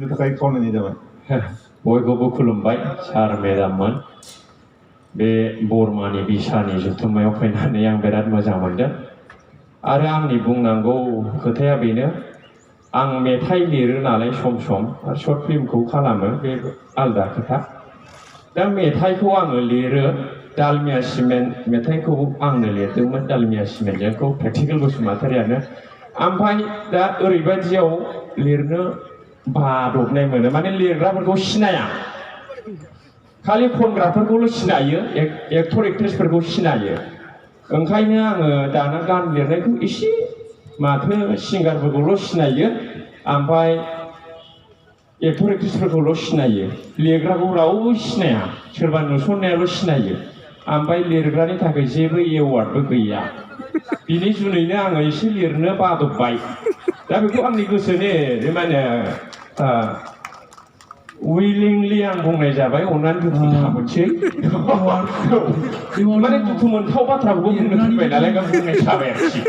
थाखाय खावलायनाय जाबाय बयखौबो खुलुमबाय सार मेडाममोन बे बरमानि बिसानि जथुम्मायाव फैनानै आं बिराद मोजां मोनदों आरो आंनि बुंनांगौ खोथाया बेनो आं मेथाइ लिरो नालाय सम आरो शर्ट फिल्मखौ खालामो बे आलदा खोथा दा मेथाइखौ आङो लिरो दालमिया सिमेन्ट मेथाइखौ आंनो लिरदोंमोन दालमिया सिमेन्टजोंखौ प्रेक्टिकेल बसुमतारियानो ओमफ्राय दा ओरैबायदियाव लिरनो बादबनाय मोनो माने लिरग्राफोरखौ सिनाया खालि खनग्राफोरखौल' सिनायो एक्टर एक्ट्रेसफोरखौ सिनायो ओंखायनो आङो दाना गान लिरनायखौ एसे माथो सिंगारफोरखौल' सिनायो ओमफ्राय एक्टर एक्ट्रेसफोरखौल' सिनायो लिरग्राखौ रावबो सिनाया सोरबा नुसननायाल' सिनायो ओमफ्राय लिरग्रानि थाखाय जेबो एवार्डबो गैया बिनि जुनैनो आङो एसे लिरनो बादबबाय दा बेखौ आंनि गोसोनि माने उइलिंलि आं बुंनाय जाबाय अननानै दुखु थामोनसै माने दुखु मोनथाव बाथ्राखौबो बुंनो थिनबाय नालाय आं बुंनाय जाबाय आरोखि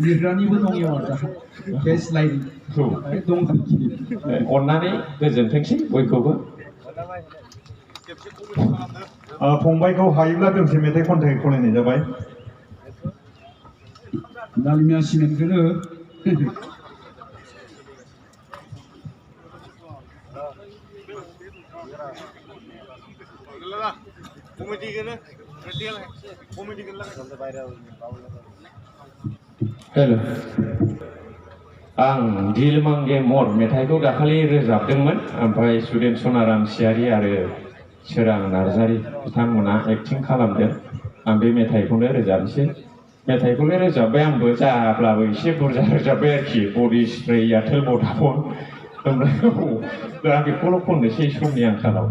लिरग्रानिबो दं एवार्डआ बेस्ट लाइन दं अननानै गोजोनथोंसै बयखौबो फंबायखौ हायोब्ला दोंसे मेथाइ खनथाइ खावलायनाय जाबाय दालमिया सिमेन्टखौनो हेल' आं दिल मांगे मर मेथाइखौ दाखालि रोजाबदोंमोन ओमफ्राय सुदेम सनाराम सियारि आरो सोरां नार्जारि बिथांमोना एक्टिं खालामदों आं बे मेथाइखौनो रोजाबनोसै मेथाइखौनो रोजाबबाय आंबो जाब्लाबो एसे बुरजा रोजाबबाय आरोखि बडि स्प्रे एयारटेल भडाफन ओमफ्राय दा बेखौल' खननोसै समनि आंखालाव